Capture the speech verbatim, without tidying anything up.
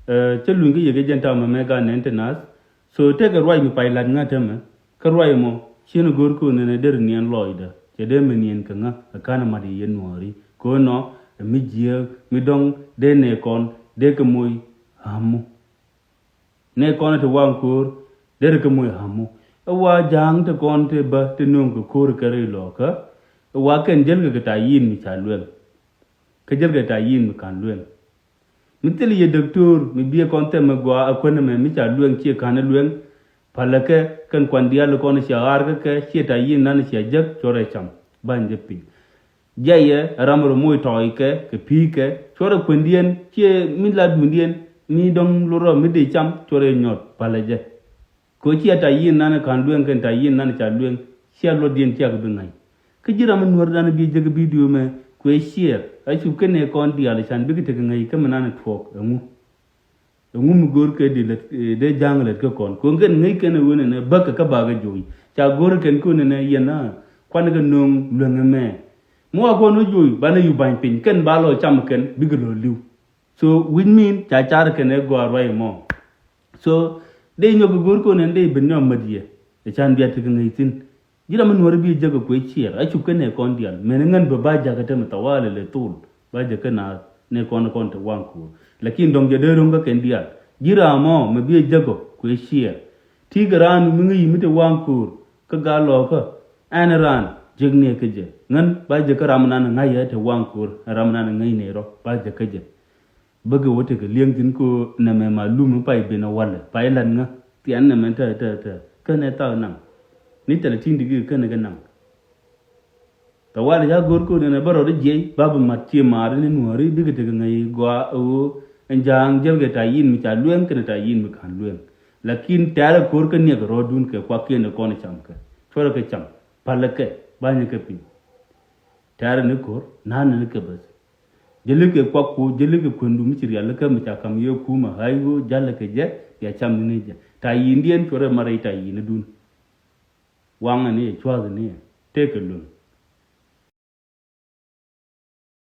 Cä luny kä yɛ kɛ jɛn ta̱a̱ mɛmɛ ka nɛn te naath. So tëëkɛ ruac mi pay la̱t ŋä täämɛ. Kä ruac ɛmɔ ciën go̱o̱r ko̱n nɛnɛ der niɛn lɔɔcdä cɛ dee mi niɛn kɛ ŋä ɛ ka̱n ɛ mat yɛ yɛn nuɔɔri ko̱n nɔ ɛ mi jiääk mi dɔ̱ŋ dee nɛɛkɔn dee kɛ moc. Amu nɛɛkɔn ɛ te waŋ ko̱o̱r der kɛ moc amu. Ɛ wa ja̱a̱ŋ te kɔn te bä te nööŋ kɛ ko̱o̱r kɛ rɛy lɔɔkä. Ɛ wa kɛn jäl kɛ kɛ ta̱a̱ yi̱n mi ca luɛŋ. Kä jäl kɛ ta̱a̱ yi̱n mi ka̱n luɛŋ. Mi thil yɛ däktöör mi biɛ kɔn thɛmɛ gɔaa ɛ kuäär nɛmɛ mi ca lueŋ ciɛ ka̱n ɛ lueŋ. Palɛ kɛ kɛn kuan diaal kɔn cia ɣaar kä kɛ ciɛ ta̱a̱ yi̱n nan cia jäk cuɔrɛ cam. Ba̱ny jɛ piny. Jiayɛ ɛ ram rɔ moc tɔɔy kɛ kɛ pi̱i̱ kɛ cuɔrɛ kuändiɛn ciɛ mi la duundiɛn mi dɔ̱ŋ lurɔ mi dee cam cuɔrɛ nyɔt palɛ jɛ. Kɛ ɣöö ciɛ ta̱a̱ yi̱n nan ka̱n lueŋ kɛn ta̱a̱ yi̱n nan ca lueŋ. Ciɛ luɔtdiɛn ciɛ kɛ bi ŋa̱c. Kä ji̱ ram mi nuäärdan bi jek bidio mɛ kuɛ ciɛɛr a cup kɛn ɛ kɔn diaal can bikɛ tekɛ ŋäc kä mi nan tuɔɔk ɛŋu. Ɛŋu mi go̱o̱r kɛ di lät dee ja̱a̱ŋ lät kä kɔn kɛ ɣöö kɛn ŋäc kɛn ɛ ɣöö nɛnɛ bäkɛ kä bakɛ joc. Ca go̱o̱r kɛn kä ɣöö nɛnɛ yɛn a kuan kɛ nööŋ lueŋ ɛmɛ. Mi wa kɔn wä joc banɛ yu ba̱ny piny kɛn ba lɔ cam kɛn bikɛ lɔ li̱w. So which mean ca car kɛn ɛ gɔaa ruac ɛmɔ. So dee nyɔk kɛ go̱o̱r kɔn ɛn dee ben nyɔk mät yɛ ɛ can bia tekɛ ŋäc thi̱n. Ji̱ ram mi nuɔ̱ɔ̱ri bi jek kɛ kuec ciɛɛr a cup kä nɛɛkɔn diaal mɛn ŋän bä ba jakä temɛ thawali lɛ thol. Ba jek kä naath nɛɛkɔn kɔn te waŋ ko̱o̱r. Lakin dɔ̱ŋ jɛ dee ro̱ŋ kä kɛn diaal ji̱ ram mɔ mɛ bi jek kɛ kuec ciɛɛr. Ti kɛ raan mi ŋäc mi te waŋ ko̱o̱r kä gaa lɔɔkä. Ɛn raan jek nɛɛkä jɛ ŋän ba jek kä ram nan ŋa̱c yɛ te waŋ ko̱o̱r ɛn ram nan ŋäc nɛy rɔ ba jek kä jɛ. Bäkɛ wä tekɛ li̱eŋ thi̱n ko nɛmɛ ma lum mi pay ben a walɛ pay lat ŋä. Thian nɛmɛ tɛ tɛ tɛ känɛ thak naŋ. Ni thɛlɛ ti̱n digik känɛ kɛ naŋ. Tawali ca go̱o̱r ko nɛnɛ bä rɔɔdä jiɛc ba bi mat cie maari ni nuɔ̱ɔ̱ri bikɛ tekɛ ŋäc gɔaa ɛ ɣöö ɛn ja̱a̱ŋ jälkɛ ta̱a̱ yi̱n mi ca lueŋ kɛnɛ ta̱a̱ yi̱n mi ka̱n lueŋ. Lakin tɛ̈rɛ ko̱o̱r kä niɛkɛ rɔɔdun kɛ kuakiɛn ɛ kɔn cam kɛ cuɔrɛ kɛ cam. Palɛ kɛ ba̱nyɛ kɛ piny. Tɛ̈rɛ ni ko̱o̱r na̱a̱nɛ ni kɛ bäth. Jäli kɛ kuak ku jäli kɛ kuändu mi ci rialikä mi ca kam yee kumä ɣa̱c ɣöö jalɛ kɛ jɛ bia cam ni ni jɛ ta̱a̱ yi̱ndiɛn cuɔrɛ marɛ ta̱a̱ yi̱nidun. Waŋɛ ni yɛ cua̱th ni yɛ tëëkɛ luäŋ.